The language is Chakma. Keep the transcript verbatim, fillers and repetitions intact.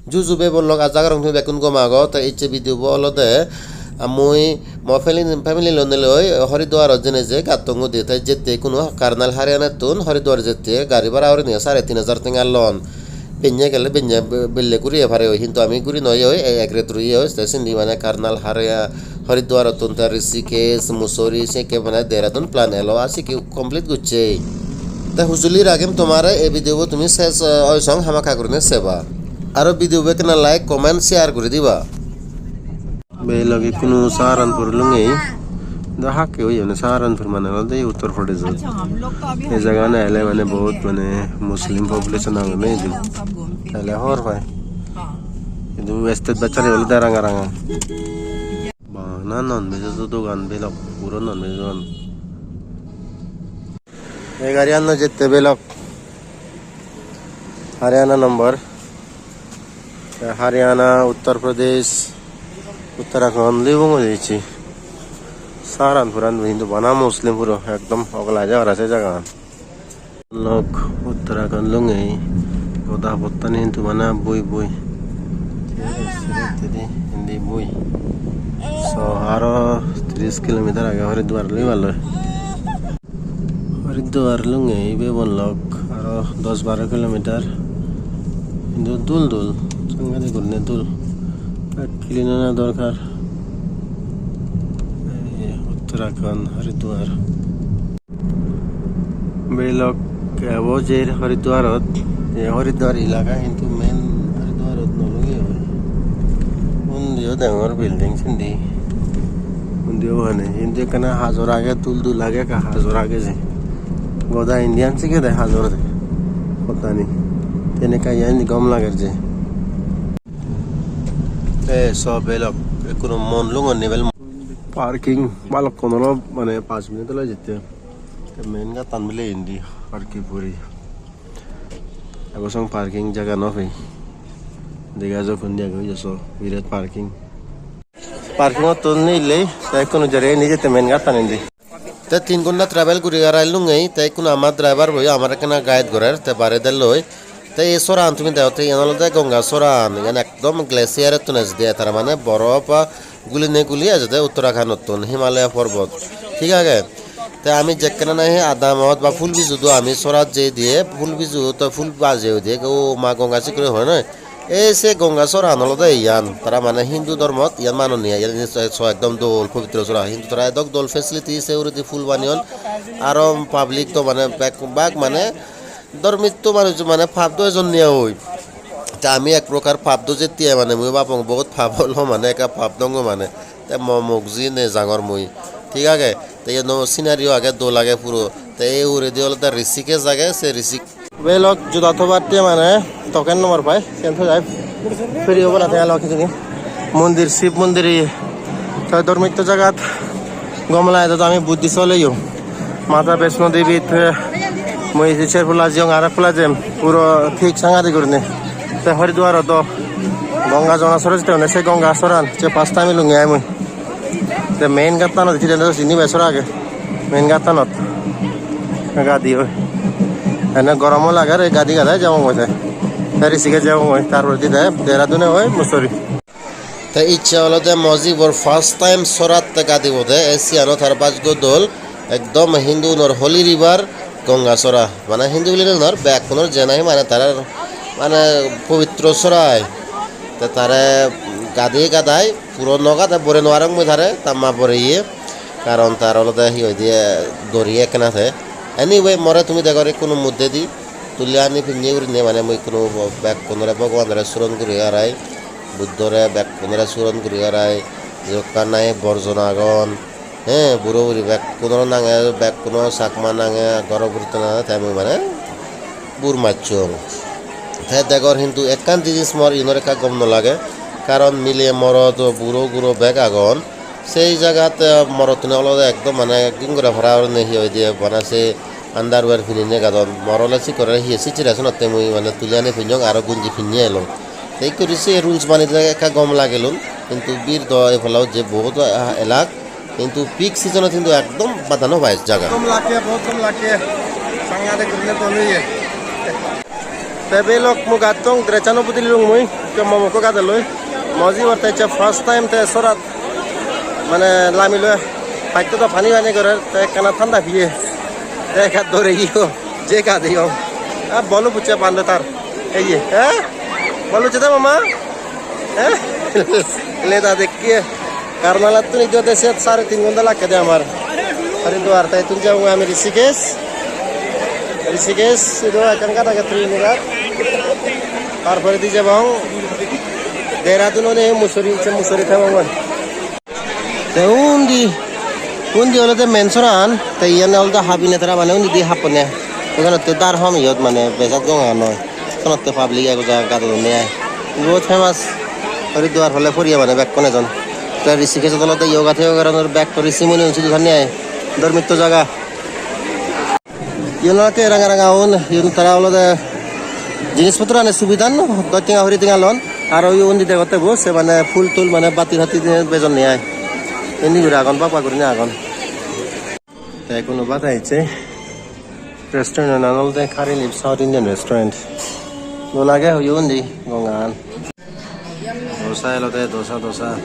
Juju bebon lok, aja gorong tumi bekkun gom ago. Te icche video bo olode, ah, mui mo family, family lonei loi Haridwar ot jeinei je gattong udi, te jette kuno Karnal Haryana tun Haridwar jette gari bhara gurinei sare tin hajar tenga lon. Benne gele benne be-, belle guriye pare oi, hintu ami guri noi oi, e-, ek ret ruye oi, te sindi mane Karnal Harya-, Haridwar ottun te Rishikesh, Mussoorie, sekke mane Dehradun plan elo, ar sekke complete gocche. Te hujuli ragem tomare ei video bo tumi ses, eh, oi song hamakkai gurinei seba. Aro video bo ekkena like, comment, share guri diba. Bhei lok, ikkunu Saharanpur lungei. Do hakke oye mane Saharanpur mane olode Uttar Pradesh ot. Ei jagan ele mane bahut mane Muslim population agon ne idu. Ele hobor pai. Idu state bachchani olode ranga ranga. Bana non veg o dogan bhei lok, puro non veg dogan. Ei gariyan no jette bhei lok. Haryana number. Te Haryana, Uttar Pradesh, Uttarakhand, libong oi ecche. Saharanpuran hintu bana Muslim puro, ekdom ogla jaga se jaga. Lok Uttarakhand lungei goda pottani hintu bana bui bui. Indi bui. So aro tris kilometer age Haridwar loi balloi. Haridwar lungei bebon lok aro dos baro kilometer. Hintu dul dul, sangadi gurinei dul. Bek clean ana dorkar. Ei Uttarakhand, Haridwar. Bhei lok, ebo jer Haridwarot, ei Haridwar elaga hintu main Haridwarot no logey oi. Undiyo dangor building sindi. Undiyo mane, indi ekkana hajor age, dul dul age, ekka hajor age je. Goda Indian sigede hajor de. Pottani. Te indi ekka iyan gom lager je. Te so bhei lok, ekkuno mon lungon ni bel. Parking balukkun olo mane paanch minute olo jette. Te main gate-tan bile indi parking puri. Ebo song parking jaga no pei. Dega jok undi age oye so birat parking. Parking-ottun nilei te ekkunu jere indi jette main gate-tan indi. Te tin ghonta travel guri arai lungei, te ikkunu ama driver bo amare ekkena guide gorer, te bare delloi. Te ei soran tumi degotte, iyan olode Ganga soran, iyan ekdom glacier-ottun ejede, tar mane borof, ah, gulinei guli ejede Uttarakhand-ottun, Himalaya porbot, thik age? Te ami jekkene nahi adamot ba phul bijudu ami sorat jei diye, phul biju to phul bajei diye, o ma Ganga sikkuri hoi noi. Ei se Ganga soran olode iyan, tara mane Hindu dhormot iyan manoniye, iyan so, so ekdom dol pobitro sora, hintu tara edok dol facility, se uguredi phul baneyon, aro public to mane bek, bak mane dhormitto manuj mane pap do ejon niye oi. Te ami ek prokar pap do jettei mane mui babong bohut pap olo mane ekka pap dongo mane. Te mo mok ji nejangor mui. Thik age? Te iyeno scenery o age dol age puro. Te ei uguredi olode Rishikesh age, se Rishik-, Bhei lok juda thobatte mane token no pai, siyen thoi jai. Free obo na tenga lok hijeni. Mondir, Shiv mondir iye. Te dhormitto jagat gom lage do ami Buddhist oleyo. Mata Vaishno Devi te mui je ser polla jiyong, aro ek polla jem, puro thik sangadi gurinei. Te Haridwar-ot do Ganga Jamuna sora jete hone, se Ganga soran je first time elunge ai mui. Te main gate-tanot, ecche dene sini bai sora age. Main gate-tanot gadi oi. Ene goromo lager, ei gadi gadai jebong oi te. Te Rishikesh jebong oi, tar poredi te Dehradun-e oi Mussoorie. Te icche olode mo jibor first time sorat te gadi bode, ei siyano tar bajjo dol, ekdom Hindu unor holy river Ganga sora, mane Hindu bili nw nor, bekkunor je nahi mane tarar mane pobitro sora ai. Te tare gadi gadai, puro no gade, bore nw parong mui tare, tamma boreye, karon tar olode hi hoide dori ekkena te. Anyway, more tumi degor ikkunu moddedi tuli ani pinne gurinei mane mui ikkunu bekkunore Bhogobanore suron guri arai. Buddhore bekkunore suron guri arai, jokkan nahi borjon agon, he, buro buri bekkunor nange, bekkuno Chakma nange, goro gurutto nange, te mui mane bur macchong. Te degor hintu ekkan jinis mor inor ekka gom no lage, karon mile morot buro guro bek agon, sei jagat, eh, morottune olode ekdom mane ging gora para gurinei hi hoide bana se underwear pininei gadon. Mor ole sikkore hi situation otte mui mane tuli ani pinjong aro gunji pinne elong. Te ikko ri se rules mani de ekka gom lagilun, hintu bir do e pala je bohut, ah, elak, hintu peak season-ot hintu ekdom bada no pai jaga. Gom lage, bohut gom lage. Sangade gurinei dol oye. Te belok mu gattong, dressano budilung mui, te momo ko gadelloi. Moji borte ecche first time te sorat, mane lami loi. Paitto do pani pani gore, te ekkana thanda piye. Te ekka dore iyo, je gade yo. A bolu bucche bande tar. Ei ye, eh? Bolu bucche de mama? Eh? Leda dekke. Karnalattun idu de set sare tin ghonta lakke de amar. Haridwar, te ittun jebong ami Rishikesh. Rishikesh, idu ekkan ghat age Trinidad. Tar poredi jebong Dehradun, one Mussoorie, ecche Mussoorie thebong. Te undi, undi olode main soran, te iyan olode habine tara mane undi di happone. Te senotte dar hom iyot mane bejat gonga noi. Senotte public ego ja gadodonne ai. Ibot famous Haridwar hole poriye mane bekkun ejon. Te Rishikeshot olode yoga toga goronor bek Rishi muni un sidu thanne ai. Dormitto jaga. Iyen olode ranga ranga un, iyen tara olode jinis potro ani subida no, dos tenga huri tenga lon. Aro undi degotte bo, se mane phul tul mane bati hati dinei bejonne ai. Indi guri agon, bak bak gurinei agon. Te ekko no bada ecche. Restaurant an olode Curry Leaf South Indian Restaurant. Dol age hoyo undi gongan. Dosa elode, dosa, dosa.